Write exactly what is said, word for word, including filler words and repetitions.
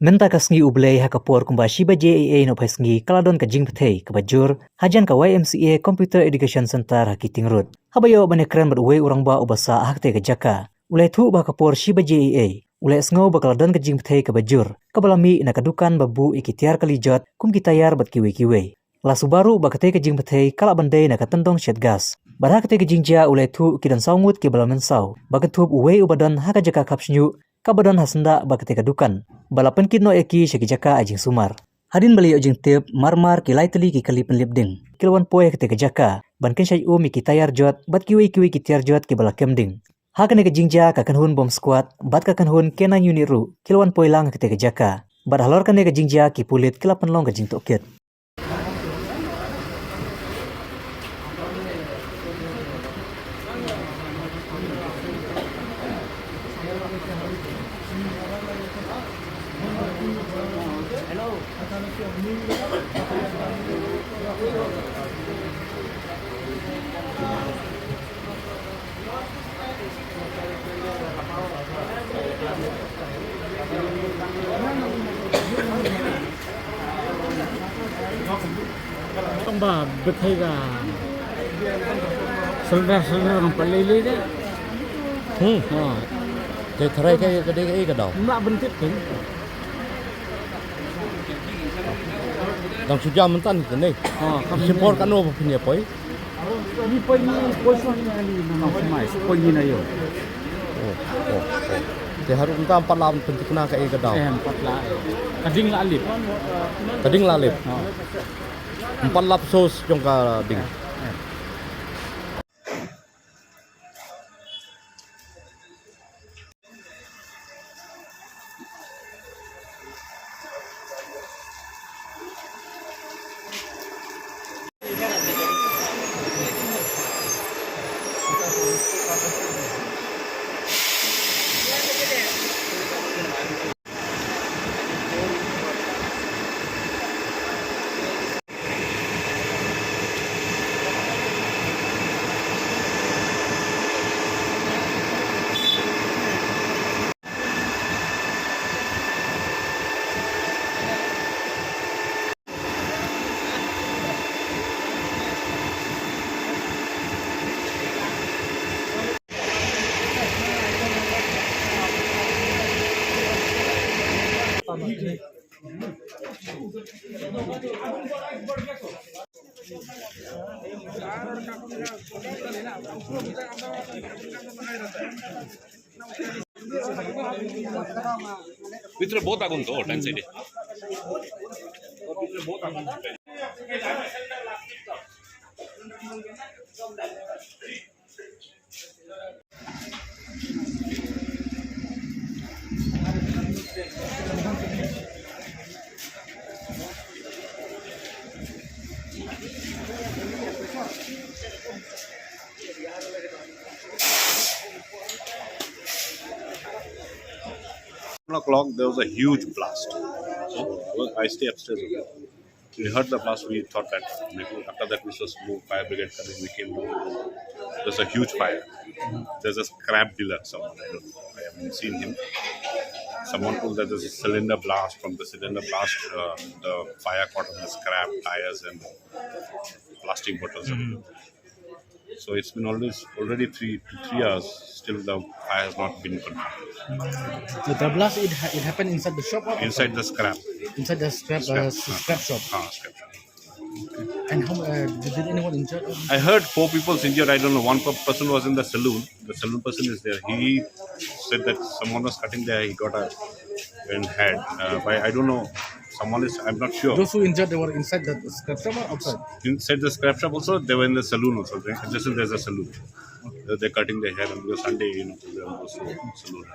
Mynta ka sngi U Blei ha ka por kumba shi baje eiei nohphai sngi ka la don ka jingpyrthei kaba jur hajan ka Y M C A Computer Education Center ha Keating Road. Haba ïoh ban ïakren bad uwei u rangbah uba sah ha katei ka jaka, u la ïathuh ba ha ka por shi baje eiei u la ïohsngew ba ka la don ka jingpyrthei kaba jur kaba la mih na ka dukan ba buh ïa ki tiar kali jot kum ki tayar bad kiwei kiwei. La suba ruh ba katei ka jingpyrthei ka lah ban dei na ka tyndong shet gas. Bad ha katei ka jingjia u la ïathuh ki don saw ngut kiba la mynsaw, ba kynthup uwei uba don ha ka jaka khap shñiuh kaba don ha syndah ba katei ka dukan, ba la pynkit noh ïa ki sha ki jaka ai jingsumar. Hadien ba la ïoh jingtip, mar mar ki lai tylli ki kali pynlip ding ki la wan poi ha katei ka jaka ban kynshait um ïa ki tayar jot bad kiwei kiwei ki tiar jot kiba la kem ding. Ha kane ka jingjia ka kynhun bomb squad bad ka kynhun K nine unit ruh ki la wan poi lang ha katei ka jaka. Bad halor kane ka jingjia ki pulit ki la pynlong ka jingtohkit. Tang ba bthei ka sylda sylda ngam pat lei lei de. Hmm. Ha. Te tharai ka ka dei ka ei ka daw. Mla ban tip kan. Dang shu jam mynta ni kane. Ha, kam shi por kano ba phin ïa poi? Ni poi ni poi shuwa ni ani na na mai poi ni na ïoh. Oh, oh, oh. Te harum tam pat la pynthikna ka ei ka daw. Eh, em pat la. Ka ding la lip. Ka ding la lip. Ha. Em pat la psos jong ka ding. Eh, eh. ভিতরে বহুত আগুন তো, ডান সাইডে। One o'clock, there was a huge blast. So, I was, I stay upstairs only. We heard the blast, we thought that maybe after that we saw smoke, fire brigade coming, we came down. There's a huge fire. There's a scrap dealer, someone, I don't know, I haven't seen him. Someone told that there's a cylinder blast. From the cylinder blast, uh, the fire caught on the scrap, tires and plastic bottles. So it's been always already three to three hours. Still, the fire has not been controlled. So the blast, it, ha- it happened inside the shop or Inside the scrap. Inside the scrap, uh, Scrap. Scrap shop? Ah, scrap shop. And how, uh, did, did anyone injured? I heard four people injured. I don't know. One per- person was in the saloon. The saloon person is there. He said that someone was cutting there. He got a in head. Uh, by I don't know. Someone is. I'm not sure. Those who injured, they were inside the scrap shop or outside? Inside the scrap shop also. They were in the saloon also. They, just there's a saloon. They're, they're cutting their hair because Sunday, you know, they also saloon.